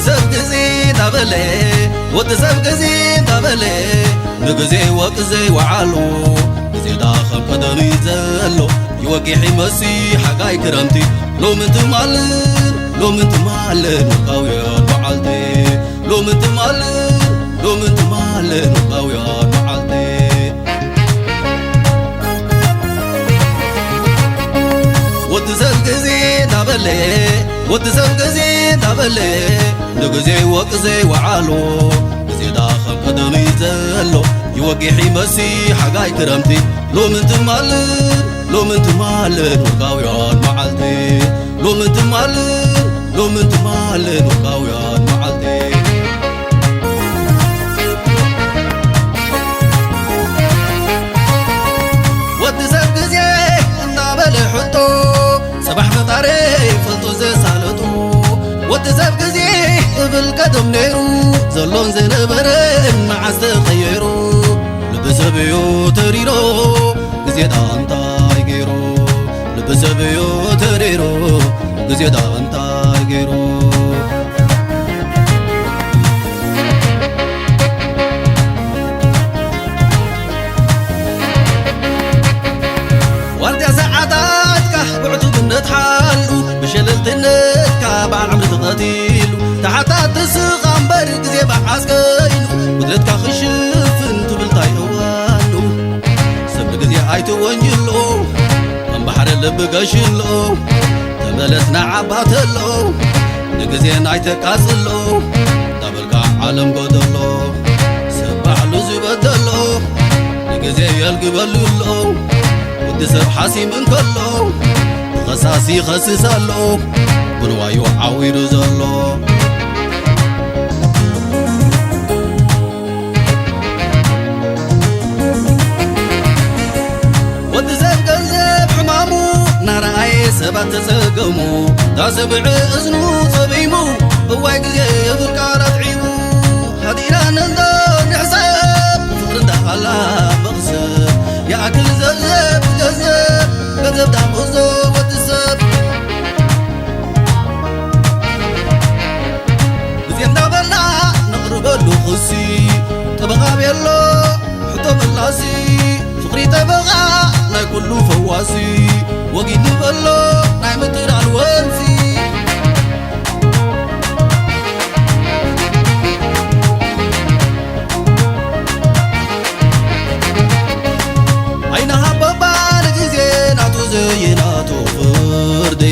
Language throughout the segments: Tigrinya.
ሰብ ግዜ እንዳበለ፣ ወዲ ሰብ ግዜ እንዳበለ፣ ንግዜ ወቂ ዘይወዓሉ፣ ግዜ ዳ ከም ቀደም እዩ ዘሎ፣ ይወግሕ ይመሲ ሓጋይ ክረምቲ፣ ሎሚ ትማል፣ ሎሚ ትማል፣ ወርቃውያን መዓልቲ፣ ሎሚ ትማል፣ ሎሚ ትማል፣ ወርቃውያን መዓልቲ። ወዲ ሰብ ግዜ እንዳበለ፣ ወዲ ሰብ ግዜ እንዳበለ፣ ንግዜ ወቂ ዘይወዓሎ፣ ግዜ ዳ ከም ቀደም እዩ ዘሎ፣ ይወግሕ ይመሲ ሓጋይ ክረምቲ፣ ሎሚ ትማል፣ ሎሚ ትማል፣ ወርቃውያን መዓልቲ፣ ሎሚ ትማል፣ ሎሚ ትማል፣ ወርቃውያን መዓልቲ። ወዲ ሰብ ግዜ እናበለ ሕቶ፣ ጽባሕ ፈጣሪ ይፈልጦ ዘሳልጦ። ወዲ ሰብ ግዜ እብል ቀደም ነይሩ፣ ዘሎን ዝነበረን መዓስ ተቐየሩ። ልቢ ሰብ እዩ ተሪሮ፣ ግዜ ደኣ እንታይ ገይሩ? ልቢ ሰብ እዩ ተሪሮ፣ ግዜ ደኣ እንታይ ገይሩ? ዋርድያ ሰዓታትካ ብዕቱብነት ሓሉ፣ ብሸለልትነትካ በዓል ዕምሪ ተቐቲሉ፣ ተሓታቲ ስኻ እምበር ግዜ መዓስ ከይኑ፣ ጉድለትካ ክሽፍን ትብል እንታይ እዋኑ? ሰብ ንግዜ ኣይትወንጅሎ፣ ከም ባሕሪ ልቢ ገሽሎ፣ ተመለስ ንዓባ ተሎ፣ ንግዜ ኣይተቃጽሎ፣ እንዳበልካ ዓለም ጎደሎ፣ ሰብ ባዕሉ ዝበደሎ፣ ንግዜ የልግበሉ ኣሎ። ወዲ ሰብ ሓሲም እንከሎ፣ ተኸሳሲ ይኸስስ ኣሎ፣ ብንዋዩ ዓዊሩ ዘሎ። ወዲ ሰብ ገንዘብ ሕማሙ እናረኣየ ሰባት ተጸገሙ፣ እታ ሰብዒ እዝኑ ጸቢሙ፣ እዋይ ግዜ የብል ቃል ኣጥዒሙ። ሃዲና ነንዶ ንሕሰብ ፍቕሪ እንዳሃላ መቕሰብ፣ ይኣክል ዘብዘብ ገንዘብ፣ ገንዘብ ዳምዞ ወዲ ሰብ። ግዜ እንዳበልና ነቕርበሉ ክሲ፣ ጠበቓ ቤሎ ሕቶ መላሲ፣ ፍቕሪ ጠበቓ ናይ ኩሉ ፈዋሲ፣ ወጊድ ንበሎ ናይ ምትላል ወንፊ። ኣይንሃበባ ንግዜ ናቱ ዘይናቱ ፍርዲ፣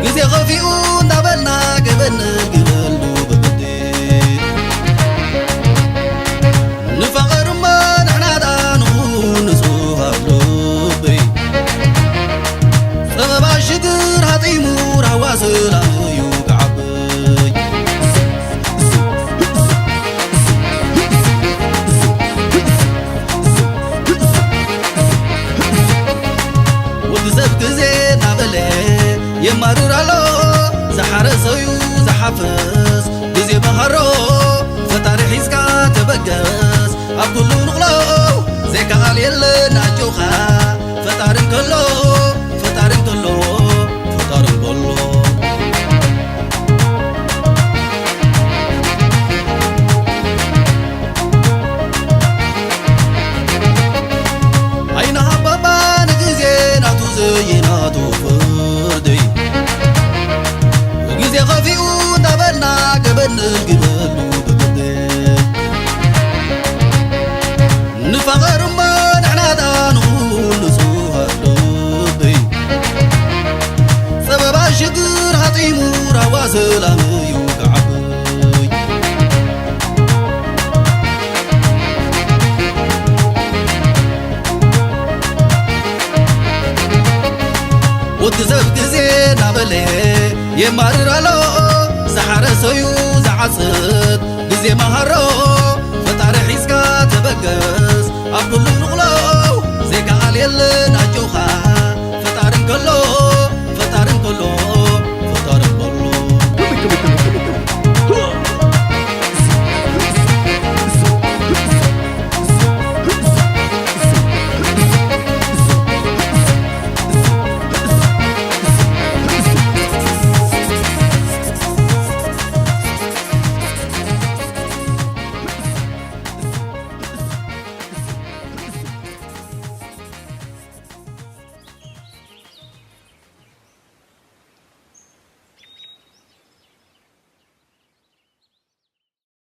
ግዜ ኸፊኡ እንዳበልና ገበን ንግበሉ ብግዲ። ንፋቐር እሞ ንሕና ደኣ ንኹን ንጹሃት ልቢ፣ ጸበባ ሽግር ሃጢሙ ራህዋ ሰላም እዩ ክዓብይ። ወዲ ሰብ ግዜ እናበለ የማርር ኣሎ፣ ዝሓረሰዩ ዝሓፍስ ግዜ መሃሮ። ፈጣሪ ሒዝካ ተበገስ ኣብ ኩሉ ንቕሎ፣ ዘይከኣል የለን ኣጆኻ። ፈጣሪ እንከሎ፣ ፈጣሪ እንከሎ፣ ፈጣሪ እንከሎ። ኣይንሃበባ ንግዜ ናቱ ዘይናቱ ፍርዲ፣ ግዜ ኸፊኡ እንዳበልና ገበን ንግበሉ ብግዲ። ንፋቐር እሞ ንሕና ደኣ ንኹን ንጹሃት ልቢ፣ ጸበባ ሽግር ሃጢሙ ራህዋ ሰላም እዩ ክዓብይ። ወዲ ሰብ ግዜ እናበለ የማርር ኣሎ፣ ዝሓረሰዩ ዝዓጽድ ግዜ መሃሮ። ፈጣሪ ሒዝካ ተበገስ ኣብ ኩሉ